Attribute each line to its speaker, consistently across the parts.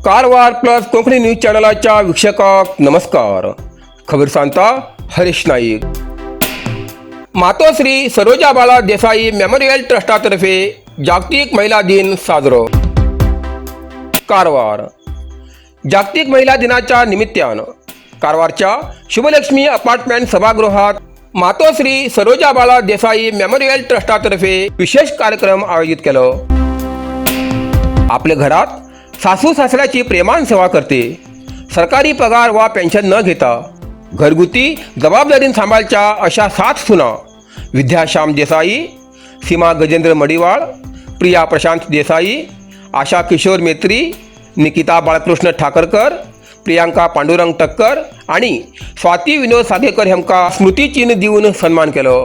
Speaker 1: Karwar plus Konkani news चॅनलाच्या वीक्षकांक नमस्कार. खबर सांगता हरीश नाईक. मातोश्री सरोजाबाला देसाई मेमोरियल ट्रस्टातर्फे जागतिक महिला दिन साजरो. कारवार. जागतिक महिला दिनाच्या निमित्तानं कारवारच्या शुभलक्ष्मी अपार्टमेंट सभागृहात मातोश्री सरोजाबाला देसाई मेमोरियल ट्रस्टातर्फे विशेष कार्यक्रम आयोजित केलो. आपल्या घरात सासू सासऱ्याची प्रेमान सेवा करते, सरकारी पगार वा पेन्शन न घेता घरगुती जबाबदारीन सांभाळच्या अशा सात सुना विद्याश्याम देसाई, सीमा गजेंद्र मडिवाळ, प्रिया प्रशांत देसाई, आशा किशोर मेत्री, निकिता बाळकृष्ण ठाकरकर, प्रियांका पांडुरंग टक्कर आणि स्वाती विनोद सागेकर हेमका स्मृतिचिन्ह दिवन सन्मान केलो.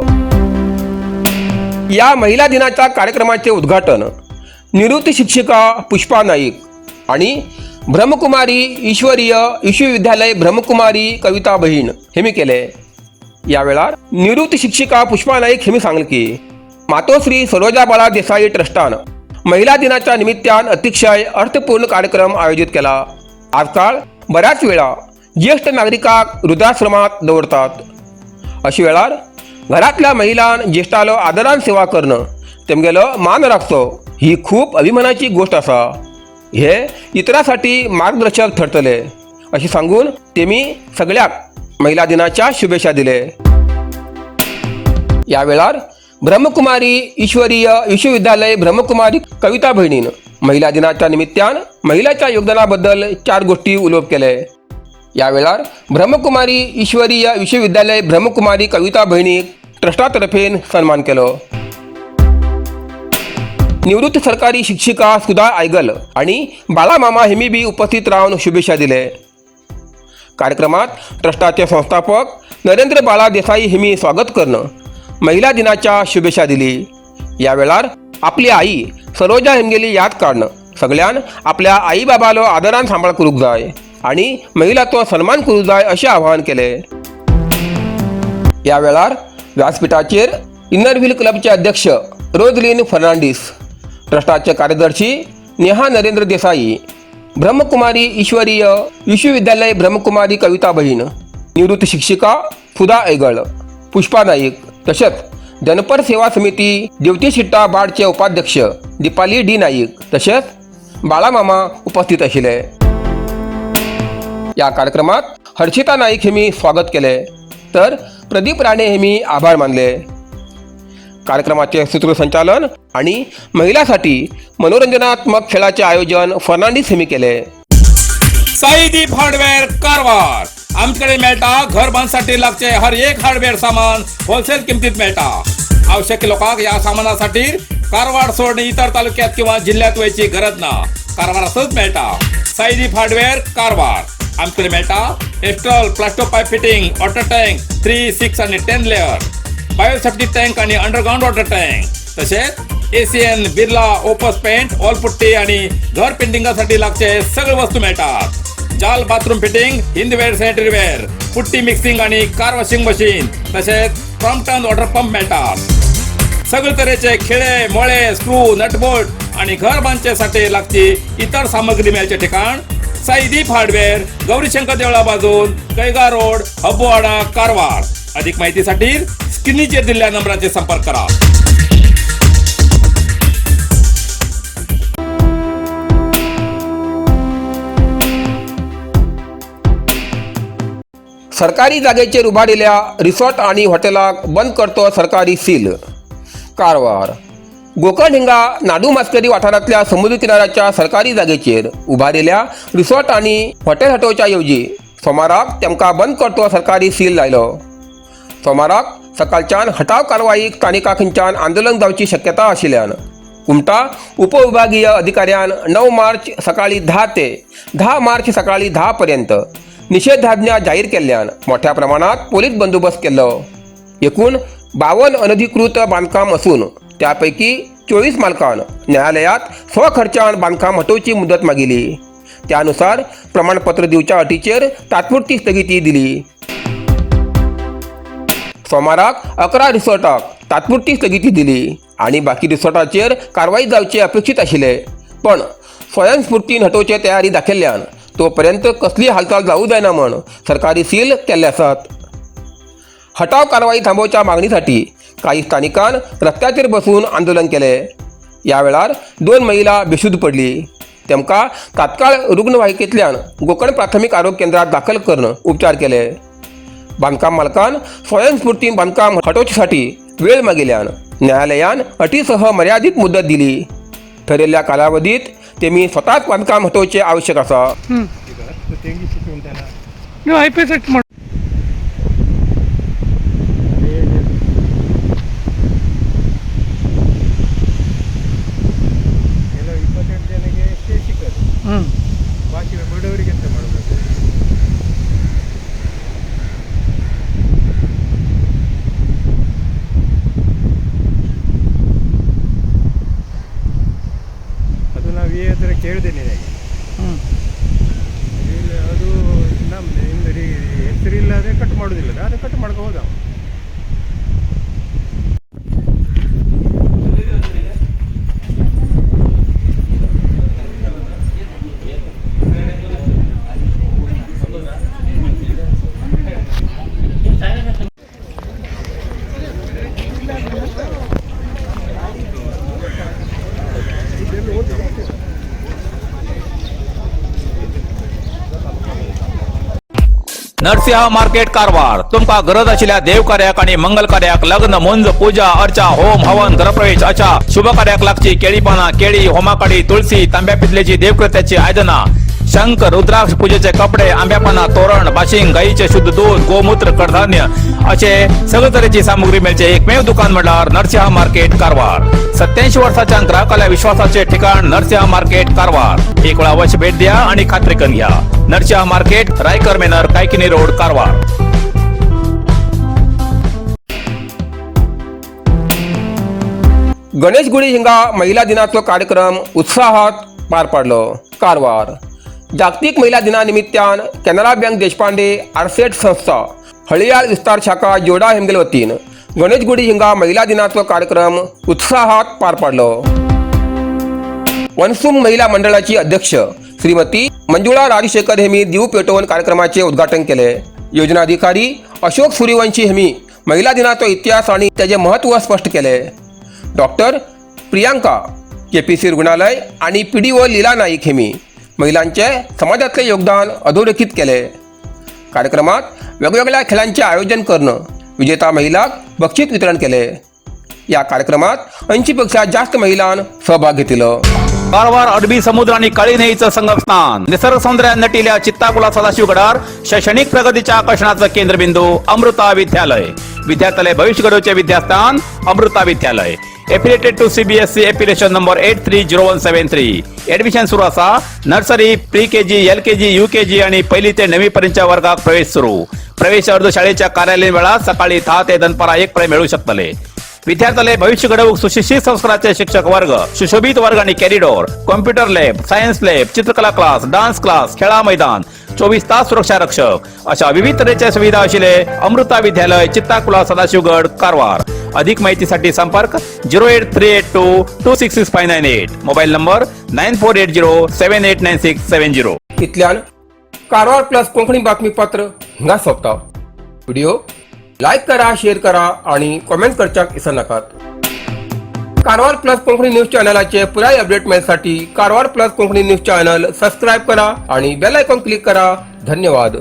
Speaker 1: या महिला दिनाच्या कार्यक्रमाचे उद्घाटन निवृत्त शिक्षिका पुष्पा नाईक आणि ब्रह्मकुमारी ईश्वरीय विश्वविद्यालय ब्रह्मकुमारी कविता बहीण हेमी केले. या वेळार निवृत्त शिक्षिका पुष्पा नाईक हेमी सांगले की मातोश्री सरोजाबाळा देसाई ट्रस्टान महिला दिनाच्या निमित्तान अतिशय अर्थपूर्ण कार्यक्रम आयोजित केला. आजकाल बऱ्याच वेळा ज्येष्ठ नागरिकाक वृद्धाश्रमात दवरतात. अशा वेळार घरातल्या महिलान ज्येष्ठालो आदरान सेवा करणं, तेमगेलो मान राखचो ही खूप अभिमानाची गोष्ट आसा. हे इतरांसाठी मार्गदर्शक ठरतले अशें सांगून तेमी सगळ्याक महिला दिनाच्या शुभेच्छा दिले. या वेळार ब्रह्मकुमारी ईश्वरीय विश्वविद्यालय ब्रह्मकुमारी कविता भयणीन महिला दिनाच्या निमित्तान महिलाच्या योगदानाबद्दल चार गोष्टी उलोवप केले. या वेळार ब्रह्मकुमारी ईश्वरीय विश्वविद्यालय ब्रह्मकुमारी कविता भयणीक ट्रस्टातर्फेन सन्मान केलो. निवृत्त सरकारी शिक्षिका सुधा आयगल आणि बाळामामा हेमी बी उपस्थित राहून शुभेच्छा दिले. कार्यक्रमात ट्रस्टाचे संस्थापक नरेंद्र बाळा देसाई हेमी स्वागत करणं महिला दिनाच्या शुभेच्छा दिली. या वेळार आपली आई सरोजा हेमगेली याद काडणं सगळ्यान आपल्या आई बाबालो आदरान सांबाळ करूंक जाय आणि महिलाचो सन्मान करूंक जाय अशें आवाहन केले. या वेळार व्यासपीठाचेर इनर व्हील क्लबचे अध्यक्ष रोजलीन फर्नांडीस, ट्रस्टाचे कार्यदर्शी नेहा नरेंद्र देसाई, ब्रह्मकुमारी ईश्वरीय विश्वविद्यालय ब्रह्मकुमारी कविता बहीण, निवृत्त शिक्षिका सुधा ऐगळ, पुष्पा नाईक, तसेच जनपद सेवा समिती देवती शिट्टा बाडचे उपाध्यक्ष दीपाली डी नाईक तसेच बाळामामा उपस्थित आशिल्ले. या कार्यक्रमात हर्षिता नाईक हेमी स्वागत केले तर प्रदीप राणे हेमी आभार मानले. कार्यक्रमाचे सूत्रसंचालन आणि महिलांसाठी मनोरंजनात्मक खेळाचे आयोजन फर्नांडिस हेमी केले.
Speaker 2: साईदीप हार्डवेअर कारवार. आमच्याकडे मेळटा घर बांधसाठी लागचे हर एक हार्डवेअर सामान होलसेल किमतीत मेळटा. आवश्यक लोकांक या सामानासाठी कारवार सोडून इतर तालुक्यात किंवा जिल्ह्यात वयची गरज ना, कारवारातच मेळटा. साईदीप हार्डवेअर कारवार. आमच्याकडे मेळटा Astral Plasto pipe fitting, water tank 3, 6 आणि 10 लेअर, बायोसेफ्टी टँक आणि अंडरग्राऊंड वॉटर टँक, तसेच ACN, Birla Opus paint, wall putty आणि घर पेंटिंगासाठी लागचे सगळे वस्तू मिळतात. जाल bathroom fitting, Hindware sanitary ware, putty mixing आणि कार वॉशिंग मशीन, तसेच क्रॉम्प्टन वॉटर पंप मिळतात. सगळे तऱ्हेचे खिळे, मोळे, स्क्रू, नटबोल्ट आणि घर बांधण्यासाठी लागची इतर सामग्री मिळायचे ठिकाण साईदीप हार्डवेअर, गौरीशंकर देवळा बाजून, कैगा रोड, हब्बोवाडा, कारवार. अधिक माहितीसाठी स्क्रीनचेर दिलेल्या नंबराचे संपर्क करा.
Speaker 1: सरकारी जागेचेर उबारिल्ल्या रिसॉर्ट आणि हॉटेलाक बंद करतो सरकारी सील. कारवार. गोकर्ण हिंगा नाडू मास्करी वाठारांतल्या समुद्र किनाऱ्याच्या सरकारी जागेचेर उबारिल्ल्या रिसॉर्ट आणि हॉटेल हटोवच्या ऐवजी सोमाराक तेमकां बंद करतो सरकारी सील लायलो. सोमाराक सकाळच्यान हटाव कारवाईक स्थानिकां खंयच्यान आंदोलन जावची शक्यता आशिल्ल्यान कुमटा उपविभागीय अधिकाऱ्यान 9 मार्च सकाळी 10 ते 10 मार्च सकाळी 10 पर्यंत निषेधाज्ञा जाहीर केल्ल्यान मोठ्या प्रमाणात पोलीस बंदोबस्त केल्लो. एकूण 52 अनधिकृत बांदकाम असून त्यापैकी 24 मालकान न्यायालयात स्वखर्चान बांदकाम हटोवची मुदत मागिली. त्यानुसार प्रमाणपत्र दिवच्या अटीचेर तात्पुरती स्थगिती दिली. सोमाराक 11 रिसॉर्टाक तात्पुरती स्थगिती दिली आणि बाकी रिसॉर्टाचेर कारवाई जावची अपेक्षित आशिल्ले, पण स्वयंस्फूर्तीन हटोवचे तयारी दाखयल्ल्यान तोपर्यंत कसली हालचाल जावू जायना म्हण सरकारी सील केल्ले आसात. हटाव कारवाई थांबोवच्या मागणीसाठी काही स्थानिकान रस्त्याचेर बसून आंदोलन केले. ह्या वेळार 2 महिला बेशुद्ध पडली. तेमकां तात्काळ रुग्णवाहिकेंतल्यान गोकर्ण प्राथमीक आरोग्य केंद्रात दाखल करून उपचार केले. बांदकाम मालकान स्वयंस्फूर्तीन बांदकाम हटोवच्यासाठी वेळ मागिल्ल्यान न्यायालयान अटीसह मर्यादीत मुदत दिली. ठरयल्ल्या कालावधीत तेमी स्वताच बांदकाम हटोवचे आवश्यक आसा.
Speaker 3: ನೀವು I P ಸೆಟ್ ಮಾಡಿ.
Speaker 4: ಕೆಲವು 28 ಜನಕ್ಕೆ ಸ್ಟೇ ಸಿಕ್ಕದು.
Speaker 3: ಹ್ಞೂ.
Speaker 4: ಬಾಕಿ ಬಡವರಿಗೆ ಎಂತ ಮಾಡಬೇಕು? ಅದು ನಾವು ಈ ಹತ್ರ ಕೇಳಿದೆ ನಿನಗೆ.
Speaker 3: ಹ್ಞೂ.
Speaker 4: ಇಲ್ಲ, ಅದು ನಮ್ಮ ನಿಮ್ದು ಹೆಸರಿಲ್ಲದೆ ಕಟ್ ಮಾಡೋದಿಲ್ಲ. ಅದು ಕಟ್ ಮಾಡ್ಕೊ ಹೋದ ಅವ.
Speaker 2: नरसिंह मार्केट कारवार. तुमका गरज आशिल्ल्या देवकार्याक आणि मंगल कार्याक, लग्न, मुंज, पूजा अर्चा, होम हवन, घरप्रवेश अशा शुभ कार्याक लागची केळी पाना, केळी, होमाकाडी, तुळसी, तांब्या पितलेची देवकृत्याची आयदना, शंख, रुद्राक्ष, पूजेचे कपडे, आंब्यापाना, तोरण, बाशिंग, गाईचे शुद्ध दूध, गोमूत्र, कडधान्य असे सगळे तरेची सामुग्री मेळचे एकमेव दुकान म्हटल्यार नरसिंह मार्केट कारवार. 87 वर्साच्या ग्राहकाला विश्वासाचे ठिकाण नरसिंह मार्केट कारवार. एक वेळा अवश्य भेट द्या आणि खात्री करून घ्या. Narasimha market, Raikar manor, Kaikini road, Karwar.
Speaker 1: Ganesh Gudi हिंगा महिला दिनाचो कार्यक्रम उत्साहात पार पाडलो. कारवार जागतिक महिला दिनानिमित्तान कॅनरा बँक देशपांडे आरसेट संस्था हळियाळ विस्तार शाखा जोडा हेमगेल वतीन गणेश गुडी हिंगा महिला दिनाचो कार्यक्रम उत्साहात पार पाडलो. वनसुम महिला मंडळाची अध्यक्ष श्रीमती मंजुळा राजशेखर हेमी दीव पेटोवन कार्यक्रमाचे उद्घाटन केले. योजनाधिकारी अशोक सूर्यवंशी हेमी महिला दिनाचो इतिहास आणि त्याचे महत्त्व स्पष्ट केले. डॉक्टर प्रियांका केपीसी रुग्णालय आणि पीडीओ लीला नाईक हेमी महिलांचे समाजातले योगदान अधोरेखित केले. कार्यक्रमात वेगवेगळ्या खेळांचे आयोजन करणं विजेता महिलाक बक्षीस वितरण केले. या कार्यक्रमात 80 पेक्षा जास्त महिलां सहभाग घेतलो.
Speaker 2: कारवार अरबी समुद्र आणि काळी न्हंयेचं संगमस्थान, निसर्ग सौंदर्यात नटिल्या चित्ताकुला सदाशिवगडार शैक्षणिक प्रगतीच्या आकर्षणाचं केंद्रबिंदू अमृता विद्यालय. विद्यार्थ्यालय भविष्य घडवचे विद्यास्थान अमृता विद्यालय. Affiliated to CBSE, affiliation number 830173. Admission सुरू असा. Nursery, pre KG, L K G, U K G आणि पहिली ते नववी पर्यंतच्या वर्गात प्रवेश सुरू. प्रवेश अर्ज शाळेच्या कार्यालयीन वेळात सकाळी 10 ते दनपारा 1 पर्यंत मिळू शकतले. विद्यार्थ्याले भविष्य घडवूक सुशिक्षित संस्काराचे शिक्षक वर्ग, सुशोभित वर्ग आणि corridor, computer lab, science lab, चित्रकला क्लास, डान्स क्लास, खेळा मैदान, 24 तास सुरक्षा रक्षक अशा विविध तऱ्हेच्या सुविधा असलेले अमृता विद्यालय, चित्ताकुला, सदाशिवगड, कारवार. अधिक माहितीसाठी संपर्क 08382266598, mobile number 9480789670.
Speaker 1: इतल्यान कारवार प्लस कोंकणी बातमीपत्र हिंगा सोंपता. व्हिडिओ लायक करा, शेअर करा आणि कॉमेंट करच्याक विसरनाकात. कारवार प्लस कोंकणी न्यूज चॅनलाचे पुराय update मेळसाठी Karwar plus Konkani news channel subscribe करा आणि बेल आयकॉन क्लिक करा. धन्यवाद.